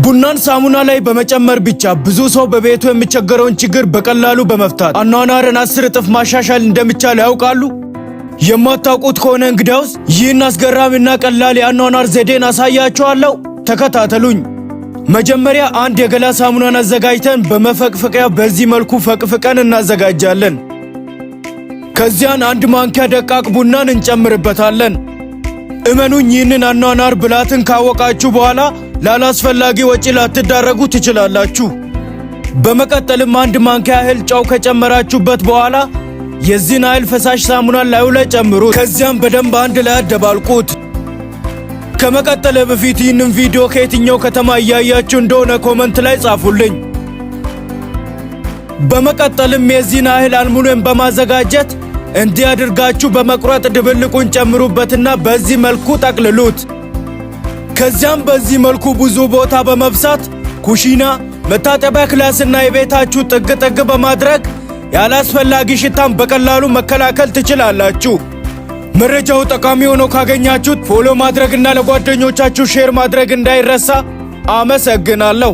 ቡናን ሳሙና ላይ በመጨመር ብቻ ብዙ ሰው በቤቱ የሚቸገረውን ችግር በቀላሉ በመፍታት አኗኗርን 10 እጥፍ ማሻሻል እንደሚቻል ያውቃሉ? የማታውቁት ከሆነ እንግዲያውስ ይህን አስገራሚና ቀላል የአኗኗር ዘዴን አሳያችኋለሁ። ተከታተሉኝ። መጀመሪያ አንድ የገላ ሳሙናን አዘጋጅተን በመፈቅፈቂያ በዚህ መልኩ ፈቅፍቀን እናዘጋጃለን። ከዚያን አንድ ማንኪያ ደቃቅ ቡናን እንጨምርበታለን። እመኑኝ፣ ይህንን አኗኗር ብልሃትን ካወቃችሁ በኋላ ላላስፈላጊ ወጪ ላትዳረጉ ትችላላችሁ። በመቀጠልም አንድ ማንኪያ ያህል ጨው ከጨመራችሁበት በኋላ የዚህን ያህል ፈሳሽ ሳሙናን ላዩ ላይ ጨምሩት። ከዚያም በደንብ አንድ ላይ አደባልቁት። ከመቀጠሌ በፊት ይህንን ቪዲዮ ከየትኛው ከተማ እያያችሁ እንደሆነ comment ላይ ጻፉልኝ። በመቀጠልም የዚህን ያህል አልሙኒየም በማዘጋጀት እንዲህ አድርጋችሁ በመቁረጥ ድብልቁን ጨምሩበትና በዚህ መልኩ ጠቅልሉት። ከዚያም በዚህ መልኩ ብዙ ቦታ በመብሳት ኩሽና፣ መታጠቢያ ክላስና የቤታችሁ ጥግ ጥግ በማድረግ ያላስፈላጊ ሽታን በቀላሉ መከላከል ትችላላችሁ። መረጃው ጠቃሚ ሆኖ ካገኛችሁት follow ማድረግና ለጓደኞቻችሁ share ማድረግ እንዳይረሳ። አመሰግናለሁ።